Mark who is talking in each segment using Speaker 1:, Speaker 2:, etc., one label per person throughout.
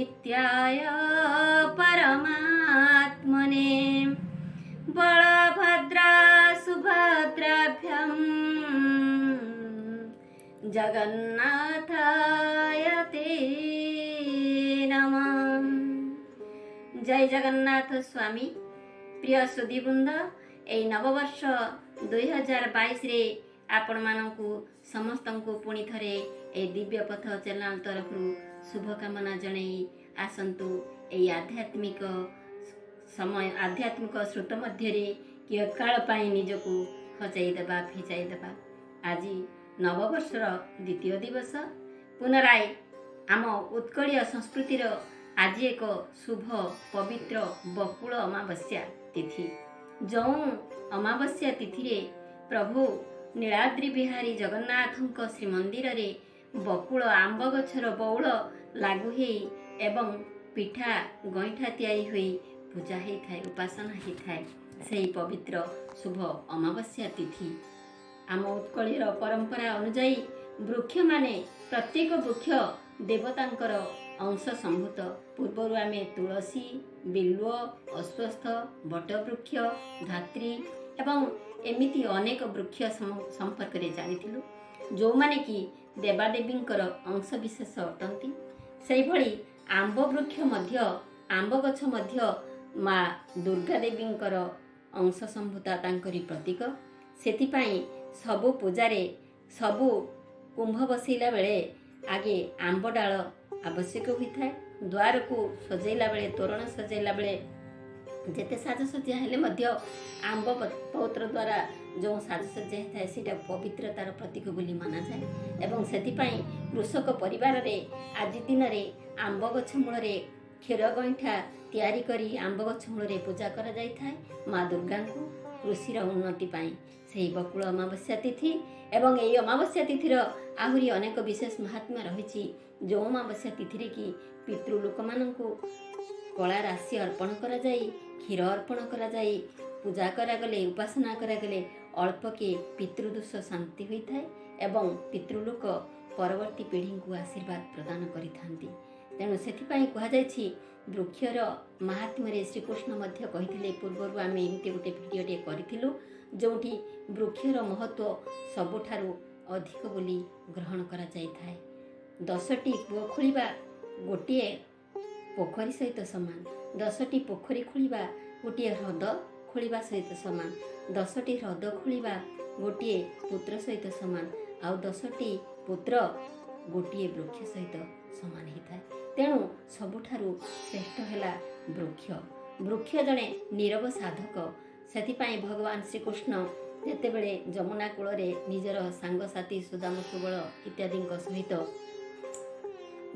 Speaker 1: ନିତ୍ୟାୟ ପରମାତ୍ମନେ ବଳଭଦ୍ର ସୁଭଦ୍ରାଭ୍ୟାಂ ଜଗନ୍ନାଥାୟ ତେ ନମଃ। ଜୟ ଜଗନ୍ନାଥ ସ୍ୱାମୀ। ପ୍ରିୟ ସୁଧୀବୃନ୍ଦ, ଏଇ ନବବର୍ଷ 2022ରେ ଆପଣମାନଙ୍କୁ ସମସ୍ତଙ୍କୁ ପୁଣି ଥରେ ଏଇ ଦିବ୍ୟ ପଥ ଚ୍ୟାନେଲ ତରଫରୁ ଶୁଭକାମନା ଜଣେଇ ଆସନ୍ତୁ, ଏଇ ଆଧ୍ୟାତ୍ମିକ ସମୟ, ଆଧ୍ୟାତ୍ମିକ ସ୍ରୋତ ମଧ୍ୟରେ କିୟତ୍କାଳ ପାଇଁ ନିଜକୁ ହଜାଇ ଦେବା, ଭିଜାଇ ଦେବା। ଆଜି ନବବର୍ଷର ଦ୍ୱିତୀୟ ଦିବସ। ପୁନରାୟ ଆମ ଉତ୍କଳୀୟ ସଂସ୍କୃତିର ଆଜି ଏକ ଶୁଭ ପବିତ୍ର ବକୁଳ ଅମାବାସ୍ୟା ତିଥି, ଯେଉଁ ଅମାବାସ୍ୟା ତିଥିରେ ପ୍ରଭୁ ନୀଳାଦ୍ରି ବିହାରୀ ଜଗନ୍ନାଥଙ୍କ ଶ୍ରୀମନ୍ଦିରରେ ବକୁଳ ଆମ୍ବ ଗଛର ବଉଳ ଲାଗୁ ହେଇ ଏବଂ ପିଠା ଗଇଁଠା ତିଆରି ହୋଇ ପୂଜା ହେଇଥାଏ, ଉପାସନା ହେଇଥାଏ, ସେହି ପବିତ୍ର ଶୁଭ ଅମାବାସ୍ୟା ତିଥି। ଆମ ଉତ୍କଳୀର ପରମ୍ପରା ଅନୁଯାୟୀ ବୃକ୍ଷମାନେ, ପ୍ରତ୍ୟେକ ବୃକ୍ଷ ଦେବତାଙ୍କର ଅଂଶ ସମ୍ଭୂତ। ପୂର୍ବରୁ ଆମେ ତୁଳସୀ, ବିଲ୍ୱ, ଅଶ୍ୱତ୍ଥ, ବଟବୃକ୍ଷ, ଧାତ୍ରୀ ଏବଂ ଏମିତି ଅନେକ ବୃକ୍ଷ ସମ୍ପର୍କରେ ଜାଣିଥିଲୁ, ଯେଉଁମାନେ କି ଦେବାଦେବୀଙ୍କର ଅଂଶ ବିଶେଷ ଅଟନ୍ତି। ସେଇଭଳି ଆମ୍ବ ବୃକ୍ଷ ମଧ୍ୟ, ଆମ୍ବ ଗଛ ମଧ୍ୟ ମା ଦୁର୍ଗା ଦେବୀଙ୍କର ଅଂଶ ସମ୍ଭୂତା, ତାଙ୍କରି ପ୍ରତୀକ। ସେଥିପାଇଁ ସବୁ ପୂଜାରେ, ସବୁ କୁମ୍ଭ ବସେଇଲା ବେଳେ ଆଗେ ଆମ୍ବ ଡାଳ ଆବଶ୍ୟକ ହୋଇଥାଏ। ଦ୍ୱାରକୁ ସଜେଇଲା ବେଳେ, ତୋରଣ ସଜେଇଲା ବେଳେ, ଯେତେ ସାଜସଜ୍ଜା ହେଲେ ମଧ୍ୟ ଆମ୍ବ ପତ୍ର ଦ୍ୱାରା ଯେଉଁ ସାଜସଜ୍ଜା ହେଇଥାଏ, ସେଇଟା ପବିତ୍ରତାର ପ୍ରତୀକ ବୋଲି ମନାଯାଏ। ଏବଂ ସେଥିପାଇଁ କୃଷକ ପରିବାରରେ ଆଜି ଦିନରେ ଆମ୍ବ ଗଛ ମୂଳରେ କ୍ଷୀର ଗଇଁଠା ତିଆରି କରି ଆମ୍ବ ଗଛ ମୂଳରେ ପୂଜା କରାଯାଇଥାଏ ମା ଦୁର୍ଗାଙ୍କୁ, କୃଷିର ଉନ୍ନତି ପାଇଁ ସେହି ବକୁଳ ଅମାବାସ୍ୟା ତିଥି। ଏବଂ ଏହି ଅମାବାସ୍ୟା ତିଥିର ଆହୁରି ଅନେକ ବିଶେଷ ମହାତ୍ମ୍ୟ ରହିଛି, ଯେଉଁ ଅମାବାସ୍ୟା ତିଥିରେ କି ପିତୃ ଲୋକମାନଙ୍କୁ କଳା ରାଶି ଅର୍ପଣ କରାଯାଇ, କ୍ଷୀର ଅର୍ପଣ କରାଯାଇ ପୂଜା କରାଗଲେ, ଉପାସନା କରାଗଲେ ଅଳ୍ପକେ ପିତୃଦୋଷ ଶାନ୍ତି ହୋଇଥାଏ ଏବଂ ପିତୃଲୋକ ପରବର୍ତ୍ତୀ ପିଢ଼ିଙ୍କୁ ଆଶୀର୍ବାଦ ପ୍ରଦାନ କରିଥାନ୍ତି। ତେଣୁ ସେଥିପାଇଁ କୁହାଯାଇଛି, ବୃକ୍ଷର ମାହାତ୍ମ୍ୟରେ ଶ୍ରୀକୃଷ୍ଣ ମଧ୍ୟ କହିଥିଲେ। ପୂର୍ବରୁ ଆମେ ଏମିତି ଗୋଟେ ଭିଡ଼ିଓଟିଏ କରିଥିଲୁ, ଯେଉଁଠି ବୃକ୍ଷର ମହତ୍ତ୍ୱ ସବୁଠାରୁ ଅଧିକ ବୋଲି ଗ୍ରହଣ କରାଯାଇଥାଏ। 10ଟି କୂଅ ଖୋଳିବା ଗୋଟିଏ ପୋଖରୀ ସହିତ ସମାନ, 10ଟି ପୋଖରୀ ଖୋଳିବା ଗୋଟିଏ ହ୍ରଦ ଖୋଳିବା ସହିତ ସମାନ, 10ଟି ହ୍ରଦ ଖୋଳିବା ଗୋଟିଏ ପୁତ୍ର ସହିତ ସମାନ, ଆଉ 10ଟି ପୁତ୍ର ଗୋଟିଏ ବୃକ୍ଷ ସହିତ ସମାନ ହେଇଥାଏ। ତେଣୁ ସବୁଠାରୁ ଶ୍ରେଷ୍ଠ ହେଲା ବୃକ୍ଷ। ବୃକ୍ଷ ଜଣେ ନିରବ ସାଧକ। ସେଥିପାଇଁ ଭଗବାନ ଶ୍ରୀକୃଷ୍ଣ ଯେତେବେଳେ ଯମୁନା କୂଳରେ ନିଜର ସାଙ୍ଗସାଥି ସୁଦାମ, ସୁବଳ ଇତ୍ୟାଦିଙ୍କ ସହିତ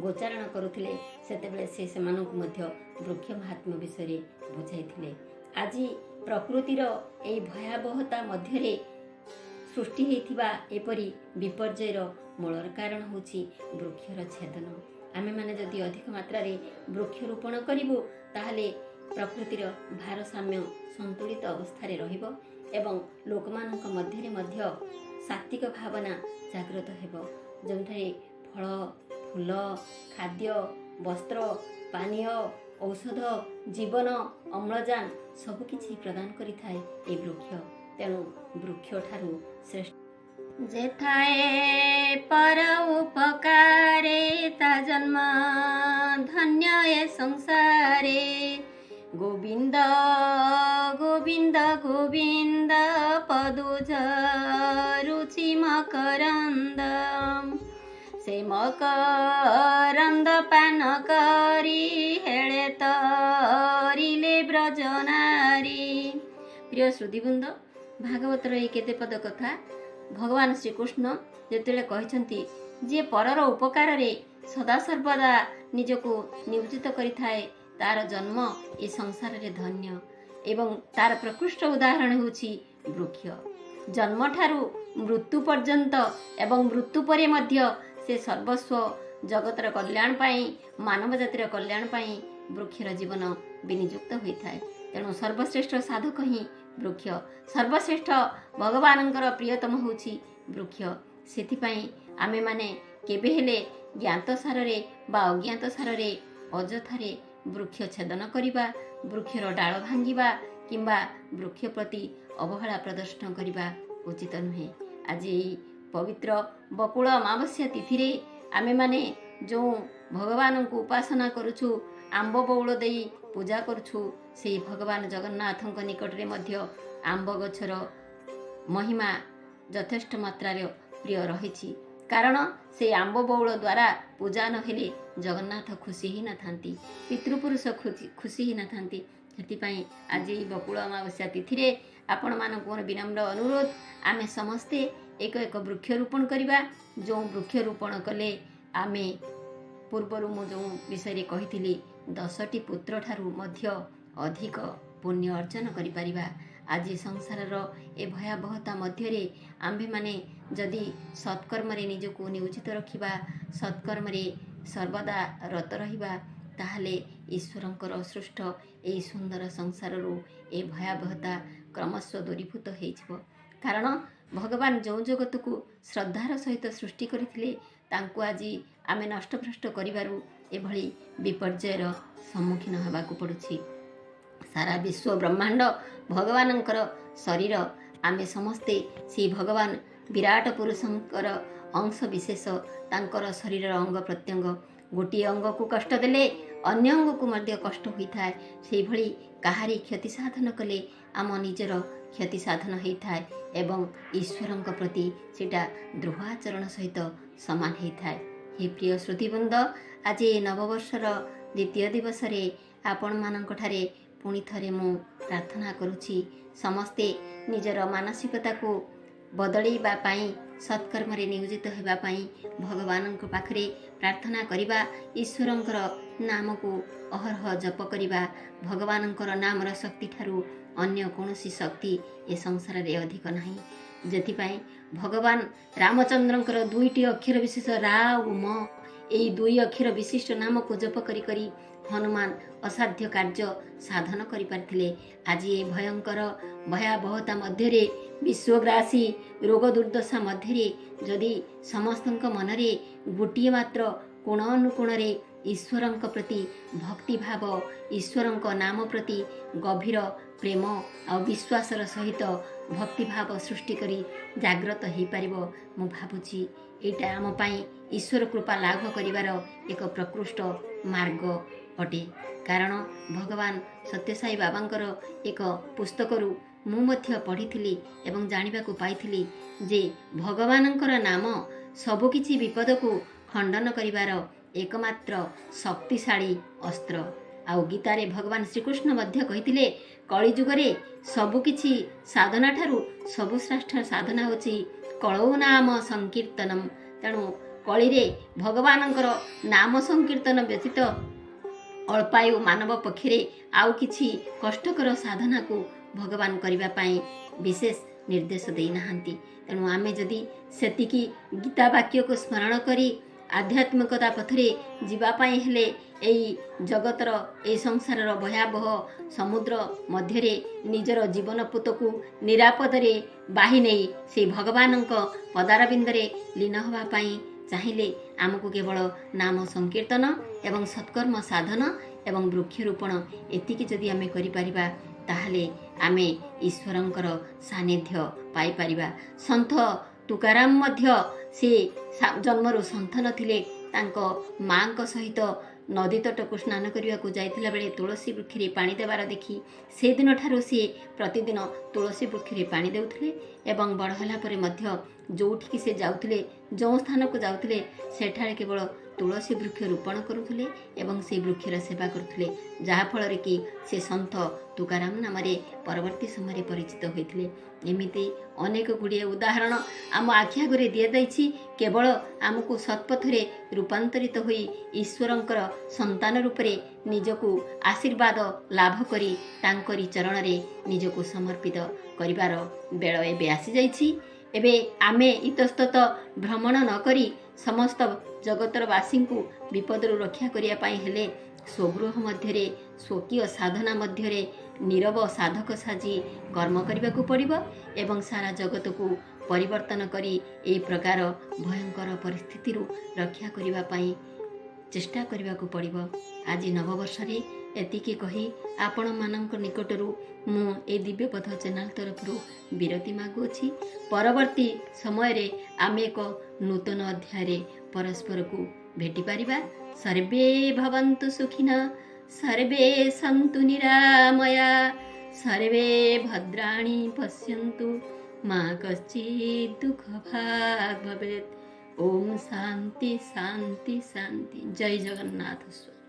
Speaker 1: ଗୋଚାରଣ କରୁଥିଲେ, ସେତେବେଳେ ସେ ସେମାନଙ୍କୁ ମଧ୍ୟ ବୃକ୍ଷ ମହାତ୍ମ୍ୟ ବିଷୟରେ ବୁଝାଇଥିଲେ। ଆଜି ପ୍ରକୃତିର ଏହି ଭୟାବହତା ମଧ୍ୟରେ ସୃଷ୍ଟି ହେଇଥିବା ଏପରି ବିପର୍ଯ୍ୟୟର ମୂଳର କାରଣ ହେଉଛି ବୃକ୍ଷର ଛେଦନ। ଆମେମାନେ ଯଦି ଅଧିକ ମାତ୍ରାରେ ବୃକ୍ଷରୋପଣ କରିବୁ, ତାହେଲେ ପ୍ରକୃତିର ଭାରସାମ୍ୟ ସନ୍ତୁଳିତ ଅବସ୍ଥାରେ ରହିବ ଏବଂ ଲୋକମାନଙ୍କ ମଧ୍ୟରେ ମଧ୍ୟ ସାତ୍ତ୍ୱିକ ଭାବନା ଜାଗ୍ରତ ହେବ, ଯେଉଁଠାରେ ଫଳ, ଫୁଲ, ଖାଦ୍ୟ, ବସ୍ତ୍ର, ପାନୀୟ, ଔଷଧ, ଜୀବନ, ଅମ୍ଳଜାନ ସବୁକିଛି ପ୍ରଦାନ କରିଥାଏ ଏହି ବୃକ୍ଷ। ତେଣୁ ବୃକ୍ଷଠାରୁ ଶ୍ରେଷ୍ଠ ଯେଥାଏ ପର ଉପକାରେ, ତା ଜନ୍ମ ଧନ୍ୟ ଏ ସଂସାରେ। ଗୋବିନ୍ଦ ଗୋବିନ୍ଦ ଗୋବିନ୍ଦ ପଦୁ ଝରୁଛି ମକରନ୍ଦ, ସେ ମକରନ୍ଦ ପାନ କରି ହେଳେ ତରିଲେ ବ୍ରଜନାରୀ। ପ୍ରିୟ ଶ୍ରୁତିବୃନ୍ଦ, ଭାଗବତର ଏଇ କେତେ ପଦ କଥା ଭଗବାନ ଶ୍ରୀକୃଷ୍ଣ ଯେତେବେଳେ କହିଛନ୍ତି, ଯିଏ ପରର ଉପକାରରେ ସଦାସର୍ବଦା ନିଜକୁ ନିୟୋଜିତ କରିଥାଏ, ତାର ଜନ୍ମ ଏ ସଂସାରରେ ଧନ୍ୟ ଏବଂ ତାର ପ୍ରକୃଷ୍ଟ ଉଦାହରଣ ହେଉଛି ବୃକ୍ଷ। ଜନ୍ମଠାରୁ ମୃତ୍ୟୁ ପର୍ଯ୍ୟନ୍ତ ଏବଂ ମୃତ୍ୟୁ ପରେ ମଧ୍ୟ ସେ ସର୍ବସ୍ୱ ଜଗତର କଲ୍ୟାଣ ପାଇଁ, ମାନବ ଜାତିର କଲ୍ୟାଣ ପାଇଁ ବୃକ୍ଷର ଜୀବନ ବିନିଯୁକ୍ତ ହୋଇଥାଏ। ତେଣୁ ସର୍ବଶ୍ରେଷ୍ଠ ସାଧକ ହିଁ ବୃକ୍ଷ, ସର୍ବଶ୍ରେଷ୍ଠ ଭଗବାନଙ୍କର ପ୍ରିୟତମ ହେଉଛି ବୃକ୍ଷ। ସେଥିପାଇଁ ଆମେମାନେ କେବେ ହେଲେ ଜ୍ଞାତ ସାରରେ ବା ଅଜ୍ଞାତ ସାରରେ ଅଯଥାରେ ବୃକ୍ଷ ଛେଦନ କରିବା, ବୃକ୍ଷର ଡାଳ ଭାଙ୍ଗିବା କିମ୍ବା ବୃକ୍ଷ ପ୍ରତି ଅବହେଳା ପ୍ରଦର୍ଶନ କରିବା ଉଚିତ ନୁହେଁ। ଆଜି ଏଇ ପବିତ୍ର ବକୁଳ ଅମାବାସ୍ୟା ତିଥିରେ ଆମେମାନେ ଯେଉଁ ଭଗବାନଙ୍କୁ ଉପାସନା କରୁଛୁ, ଆମ୍ବ ବଉଳ ଦେଇ ପୂଜା କରୁଛୁ, ସେଇ ଭଗବାନ ଜଗନ୍ନାଥଙ୍କ ନିକଟରେ ମଧ୍ୟ ଆମ୍ବ ଗଛର ମହିମା ଯଥେଷ୍ଟ ମାତ୍ରାରେ ପ୍ରିୟ ରହିଛି। କାରଣ ସେଇ ଆମ୍ବ ବଉଳ ଦ୍ୱାରା ପୂଜା ନହେଲେ ଜଗନ୍ନାଥ ଖୁସି ହେଇନଥାନ୍ତି, ପିତୃପୁରୁଷ ଖୁସି ହେଇନଥାନ୍ତି। ସେଥିପାଇଁ ଆଜି ଏଇ ବକୁଳ ଅମାବାସ୍ୟା ତିଥିରେ ଆପଣମାନଙ୍କୁ ମୋର ବିନମ୍ର ଅନୁରୋଧ, ଆମେ ସମସ୍ତେ ଏକ ଏକ ବୃକ୍ଷରୋପଣ କରିବା। ଯେଉଁ ବୃକ୍ଷରୋପଣ କଲେ ଆମେ ପୂର୍ବରୁ ମୁଁ ଯେଉଁ ବିଷୟରେ କହିଥିଲି, 10ଟି ପୁତ୍ର ଠାରୁ ମଧ୍ୟ ଅଧିକ ପୁଣ୍ୟ ଅର୍ଜନ କରିପାରିବା। ଆଜି ସଂସାରର ଏ ଭୟାବହତା ମଧ୍ୟରେ ଆମ୍ଭେମାନେ ଯଦି ସତ୍କର୍ମରେ ନିଜକୁ ନିୟୋଜିତ ରଖିବା, ସତ୍କର୍ମରେ ସର୍ବଦା ରତ ରହିବା, ତାହେଲେ ଈଶ୍ୱରଙ୍କର ସୃଷ୍ଟ ଏହି ସୁନ୍ଦର ସଂସାରରୁ ଏ ଭୟାବହତା କ୍ରମଶଃ ଦୂରୀଭୂତ ହେଇଯିବ। କାରଣ ଭଗବାନ ଯେଉଁ ଜଗତକୁ ଶ୍ରଦ୍ଧାର ସହିତ ସୃଷ୍ଟି କରିଥିଲେ, ତାଙ୍କୁ ଆଜି ଆମେ ନଷ୍ଟଭ୍ରଷ୍ଟ କରିବାରୁ ଏଭଳି ବିପର୍ଯ୍ୟୟର ସମ୍ମୁଖୀନ ହେବାକୁ ପଡ଼ୁଛି। ସାରା ବିଶ୍ୱ ବ୍ରହ୍ମାଣ୍ଡ ଭଗବାନଙ୍କର ଶରୀର। ଆମେ ସମସ୍ତେ ସେଇ ଭଗବାନ ବିରାଟ ପୁରୁଷଙ୍କର ଅଂଶ ବିଶେଷ, ତାଙ୍କର ଶରୀରର ଅଙ୍ଗ ପ୍ରତ୍ୟଙ୍ଗ। ଗୋଟିଏ ଅଙ୍ଗକୁ କଷ୍ଟ ଦେଲେ ଅନ୍ୟ ଅଙ୍ଗକୁ ମଧ୍ୟ କଷ୍ଟ ହୋଇଥାଏ। ସେଇଭଳି କାହାରି କ୍ଷତି ସାଧନ କଲେ ଆମ ନିଜର କ୍ଷତି ସାଧନ ହେଇଥାଏ ଏବଂ ଈଶ୍ୱରଙ୍କ ପ୍ରତି ସେଇଟା ଦ୍ରୋହ ଆଚରଣ ସହିତ ସମାନ ହେଇଥାଏ। ହେ ପ୍ରିୟ ଶ୍ରୁତିବୃନ୍ଦ, ଆଜି ଏ ନବବର୍ଷର ଦ୍ୱିତୀୟ ଦିବସରେ ଆପଣମାନଙ୍କଠାରେ ପୁଣି ଥରେ ମୁଁ ପ୍ରାର୍ଥନା କରୁଛି, ସମସ୍ତେ ନିଜର ମାନସିକତାକୁ ବଦଳେଇବା ପାଇଁ, ସତ୍କର୍ମରେ ନିୟୋଜିତ ହେବା ପାଇଁ ଭଗବାନଙ୍କ ପାଖରେ ପ୍ରାର୍ଥନା କରିବା, ଈଶ୍ୱରଙ୍କର ନାମକୁ ଅହରହ ଜପ କରିବା। ଭଗବାନଙ୍କର ନାମର ଶକ୍ତି ଠାରୁ ଅନ୍ୟ କୌଣସି ଶକ୍ତି ଏ ସଂସାରରେ ଅଧିକ ନାହିଁ। ସେଥିପାଇଁ ଭଗବାନ ରାମଚନ୍ଦ୍ରଙ୍କର ଦୁଇଟି ଅକ୍ଷର ବିଶେଷ ରା ଓ ମ, ଏଇ ଦୁଇ ଅକ୍ଷର ବିଶିଷ୍ଟ ନାମକୁ ଜପ କରି କରି ହନୁମାନ ଅସାଧ୍ୟ କାର୍ଯ୍ୟ ସାଧନ କରିପାରିଥିଲେ। ଆଜି ଏ ଭୟଙ୍କର ଭୟାବହତା ମଧ୍ୟରେ, ବିଶ୍ୱଗ୍ରାସୀ ରୋଗ ଦୁର୍ଦ୍ଦଶା ମଧ୍ୟରେ ଯଦି ସମସ୍ତଙ୍କ ମନରେ ଗୋଟିଏ ମାତ୍ର କୋଣ ଅନୁକୋଣରେ ଈଶ୍ୱରଙ୍କ ପ୍ରତି ଭକ୍ତିଭାବ, ଈଶ୍ୱରଙ୍କ ନାମ ପ୍ରତି ଗଭୀର ପ୍ରେମ ଆଉ ବିଶ୍ୱାସର ସହିତ ଭକ୍ତିଭାବ ସୃଷ୍ଟି କରି ଜାଗ୍ରତ ହେଇପାରିବ, ମୁଁ ଭାବୁଛି ଏଇଟା ଆମ ପାଇଁ ଈଶ୍ୱର କୃପା ଲାଭ କରିବାର ଏକ ପ୍ରକୃଷ୍ଟ ମାର୍ଗ ଅଟେ। କାରଣ ଭଗବାନ ସତ୍ୟସାଇ ବାବାଙ୍କର ଏକ ପୁସ୍ତକରୁ ମୁଁ ମଧ୍ୟ ପଢ଼ିଥିଲି ଏବଂ ଜାଣିବାକୁ ପାଇଥିଲି ଯେ ଭଗବାନଙ୍କର ନାମ ସବୁକିଛି ବିପଦକୁ ଖଣ୍ଡନ କରିବାର ଏକମାତ୍ର ଶକ୍ତିଶାଳୀ ଅସ୍ତ୍ର। ଆଉ ଗୀତାରେ ଭଗବାନ ଶ୍ରୀକୃଷ୍ଣ ମଧ୍ୟ କହିଥିଲେ, କଳିଯୁଗରେ ସବୁକିଛି ସାଧନା ଠାରୁ ସବୁ ଶ୍ରେଷ୍ଠ ସାଧନା ହେଉଛି କଳୌ ନାମ ସଂକୀର୍ତ୍ତନମ। ତେଣୁ କଳିରେ ଭଗବାନଙ୍କର ନାମ ସଂକୀର୍ତ୍ତନ ବ୍ୟତୀତ ଅଳ୍ପାୟୁ ମାନବ ପକ୍ଷରେ ଆଉ କିଛି କଷ୍ଟକର ସାଧନାକୁ ଭଗବାନ କରିବା ପାଇଁ ବିଶେଷ ନିର୍ଦ୍ଦେଶ ଦେଇନାହାନ୍ତି। ତେଣୁ ଆମେ ଯଦି ସେତିକି ଗୀତା ବାକ୍ୟକୁ ସ୍ମରଣ କରି ଆଧ୍ୟାତ୍ମିକତା ପଥରେ ଯିବା ପାଇଁ ହେଲେ ଏଇ ଜଗତର, ଏଇ ସଂସାରର ଭୟାବହ ସମୁଦ୍ର ମଧ୍ୟରେ ନିଜର ଜୀବନ ପୁତକୁ ନିରାପଦରେ ବାହି ନେଇ ସେଇ ଭଗବାନଙ୍କ ପଦାରବିନ୍ଦରେ ଲୀନ ହେବା ପାଇଁ ଚାହିଁଲେ ଆମକୁ କେବଳ ନାମ ସଂକୀର୍ତ୍ତନ ଏବଂ ସତ୍କର୍ମ ସାଧନ ଏବଂ ବୃକ୍ଷରୋପଣ ଏତିକି ଯଦି ଆମେ କରିପାରିବା, ତାହେଲେ ଆମେ ଈଶ୍ୱରଙ୍କର ସାନ୍ନିଧ୍ୟ ପାଇପାରିବା। ସନ୍ଥ ତୁକାରାମ ମଧ୍ୟ ସେ ଜନ୍ମରୁ ସନ୍ଥ ନଥିଲେ। ତାଙ୍କ ମାଙ୍କ ସହିତ ନଦୀ ତଟକୁ ସ୍ନାନ କରିବାକୁ ଯାଇଥିଲା ବେଳେ ତୁଳସୀ ବୃକ୍ଷରେ ପାଣି ଦେବାର ଦେଖି ସେଦିନଠାରୁ ସିଏ ପ୍ରତିଦିନ ତୁଳସୀ ବୃକ୍ଷରେ ପାଣି ଦେଉଥିଲେ ଏବଂ ବଡ଼ ହେଲା ପରେ ମଧ୍ୟ ଯେଉଁଠିକି ସେ ଯାଉଥିଲେ, ଯେଉଁ ସ୍ଥାନକୁ ଯାଉଥିଲେ, ସେଠାରେ କେବଳ ତୁଳସୀ ବୃକ୍ଷ ରୋପଣ କରୁଥିଲେ ଏବଂ ସେଇ ବୃକ୍ଷର ସେବା କରୁଥିଲେ, ଯାହାଫଳରେ କି ସେ ସନ୍ଥ ତୁକାରାମ ନାମରେ ପରବର୍ତ୍ତୀ ସମୟରେ ପରିଚିତ ହୋଇଥିଲେ। ଏମିତି ଅନେକ ଗୁଡ଼ିଏ ଉଦାହରଣ ଆମ ଆଖି ଆଗରେ ଦିଆଯାଇଛି। କେବଳ ଆମକୁ ସତ୍ପଥରେ ରୂପାନ୍ତରିତ ହୋଇ ଈଶ୍ୱରଙ୍କର ସନ୍ତାନ ରୂପରେ ନିଜକୁ ଆଶୀର୍ବାଦ ଲାଭ କରି ତାଙ୍କରି ଚରଣରେ ନିଜକୁ ସମର୍ପିତ କରିବାର ବେଳ ଏବେ ଆସିଯାଇଛି। ଏବେ ଆମେ ଇତସ୍ତତ ଭ୍ରମଣ ନ କରି ସମସ୍ତ ଜଗତର ବାସୀଙ୍କୁ ବିପଦରୁ ରକ୍ଷା କରିବା ପାଇଁ ହେଲେ ସ୍ୱଗୃହ ମଧ୍ୟରେ, ସ୍ୱକୀୟ ସାଧନା ମଧ୍ୟରେ ନୀରବ ସାଧକ ସାଜି କର୍ମ କରିବାକୁ ପଡ଼ିବ ଏବଂ ସାରା ଜଗତକୁ ପରିବର୍ତ୍ତନ କରି ଏହି ପ୍ରକାର ଭୟଙ୍କର ପରିସ୍ଥିତିରୁ ରକ୍ଷା କରିବା ପାଇଁ ଚେଷ୍ଟା କରିବାକୁ ପଡ଼ିବ। ଆଜି ନବବର୍ଷରେ ଏତିକି କହି ଆପଣମାନଙ୍କ ନିକଟରୁ ମୁଁ ଏ ଦିବ୍ୟପଥ ଚ୍ୟାନେଲ୍ ତରଫରୁ ବିରତି ମାଗୁଅଛି। ପରବର୍ତ୍ତୀ ସମୟରେ ଆମେ ଏକ ନୂତନ ଅଧ୍ୟାୟରେ ପରସ୍ପରକୁ ଭେଟିପାରିବା। ସର୍ବେ ଭବନ୍ତୁ ସୁଖିନଃ, ସର୍ବେ ସନ୍ତୁ ନିରାମୟା, ସର୍ବେ ଭଦ୍ରାଣି ପଶ୍ୟନ୍ତୁ, ମା କଶ୍ଚିତ୍ ଦୁଃଖ ଭାଗ୍ ଭବେତ୍। ଓମ୍ ଶାନ୍ତି ଶାନ୍ତି ଶାନ୍ତି। ଜୟ ଜଗନ୍ନାଥ ସ୍ୱାମୀ।